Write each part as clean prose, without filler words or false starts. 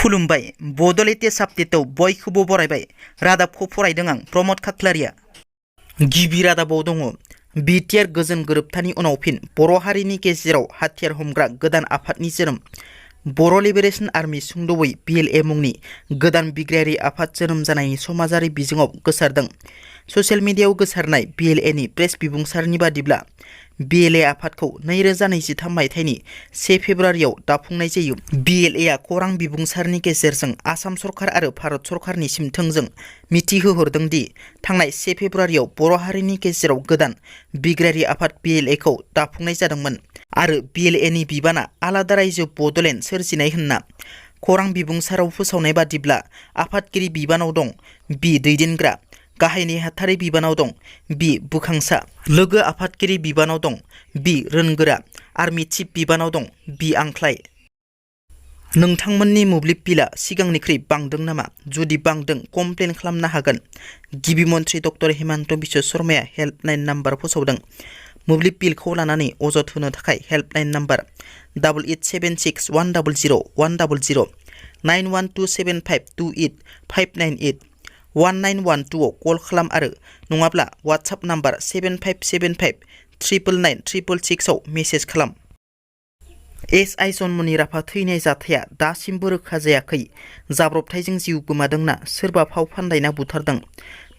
खुलुमबाय बड' लेटेस्ट आपडेटआव बयखौबो बरायबाय। रादाबखौ फरायदों आं प्रमद खाख्लारिया। गिबि रादाबाव दङ बिटिआर गोजोन गोरोबथानि उनाव फिन बर' हारिनि गेजेराव हाथियार हमग्रा गोदान आफादनि जोनोम। बर' लिबारेशन आर्मी सुंद'यै BLA मुंनि गोदान बिग्रायारि आफाद जोनोम जानायनि समाजारि बिजोङाव गोसारदों। ससियेल मिडियायाव गोसारनाय BLAनि प्रेस बिबुंसारनि बादिब्ला BLA आफादखौ 2023 मायथाइनि 1 फेब्रुवारियाव दाफुंनाय जायो। BLAआ खौरां बिबुंसारनि गेजेरजों आसाम सरकार आरो भारत सरकारनिसिम थोंजों मिथिहोहरदों दि थांनाय 1 फेब्रुवारियाव बर' हारिनि गेजेराव गोदान बिग्रायारि आफाद BLAखौ दाफुंनाय जादोंमोन आरो BLAनि बिबाना आलादा रायजो बड'लेण्ड सोरजिनाय होनना। खौरां बिबुंसाराव फोसावनाय बादिब्ला आफादगिरि बिबानाव दं B दैदेनग्रा, गाहाय नेहाथारि बिबानाव दं B बुखांसा, लोगो आफादगिरि बिबानाव दं B रोनगोरा, आर्मि चिफ बिबानाव दं B आंख्लाय। नोंथांमोननि मोब्लिब बिला सिगांनिख्रुइ बांदों नामा? जुदि बांदों कमप्लेन खालामनो हागोन। गिबि मन्थ्रि डक्टर हिमन्त बिश्व शर्माया हेल्पलाइन नाम्बार फोसावदों। मोब्लिब बिलखौ लानानै अजद होनो थाखाय हेल्पलाइन नाम्बार 8876 100 100 9127528 598 1912 आव कल खालाम आरो नङाब्ला वाट्सएप नाम्बार 7575 999 666 आव मेसेज खालाम। SI जन्मनि राफा थैनाय जाथाया दासिमबो रोखा जायाखै। जाब्रबथायजों जिउ गोमादोंना सोरबा फाव फान्दायना बुथारदों?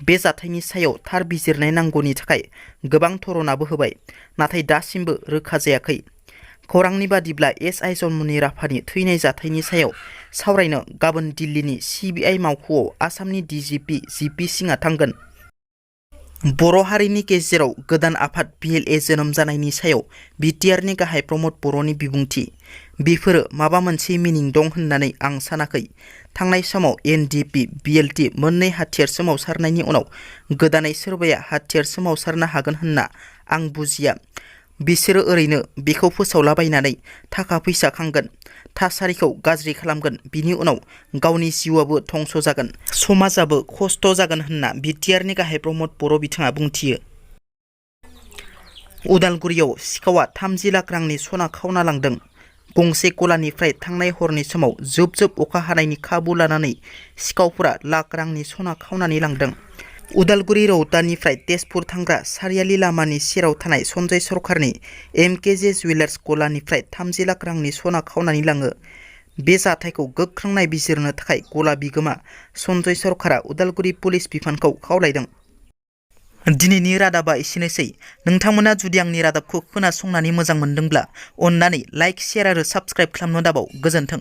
बे जाथायनि सायाव थार बिजिरनाय नांगौनि थाखाय गोबां धरनाबो होबाय, नाथाय दासिमबो रोखा जायाखै। खौरांनि बादिब्ला SI जन्मनि राफानि थैनाय जाथायनि सायाव सावरायनो गाबोन दिल्लीनि CBI मावख'आव आसामनि DGP GP सिंहआ थांगोन। बर' हारिनि गेजेराव गोदान आफाद BLA जोनोम जानायनि सायाव बिटिआरनि गाहाय प्रमद बर'नि बिबुंथि। बेफोरो माबा मोनसे मिनिं दं होननानै आं सानाखै। थांनाय समाव NDP, BLT मोननै हाथियार सोमावसारनायनि उनाव गोदानै सोरबाया हाथियार सोमावसारनो हागोन होनना आं बुजिया। बिसोरो ओरैनो बेखौ फोसावलाबायनानै थाखा फैसा खांगोन, थासारिखौ गाज्रि खालामगोन, बिनि उनाव गावनि जिउआबो धंस जागोन, समाजाबो खस्थ जागोन होनना बिटिआरनि गाहाय प्रमद बर' बिथाङा बुंथियो। उदालगुरियाव सिखावआ 30 लाख रांनि सना खावना लांदों। गंसे गलानिफ्राय थांनाय हरनि समाव जोब जोब अखा हानायनि खाबु लानानै सिखावफोरा लाख रांनि सना खावनानै लांदों। उदालगुरि रौतानिफ्राय तेजपुर थांग्रा सारियालि लामानि सेराव थानाय सन्जय सरकारनि MKJ जुवेलार्स गलानिफ्राय 30 लाख रांनि सना खावनानै लाङो। बे जाथायखौ गोख्रों नायबिजिरनो थाखाय गला बिगोमा सन्जय सरकारा उदालगुरि पुलिस बिफानखौ खावलायदों। दिनैनि रादाबा एसेनोसै। नोंथांमोना जुदि आंनि रादाबखौ खोनासंनानै मोजां मोनदोंब्ला अन्नानै लाइक, शेयार आरो साबस्क्राइब खालामनो दाबाव। गोजोन्थों।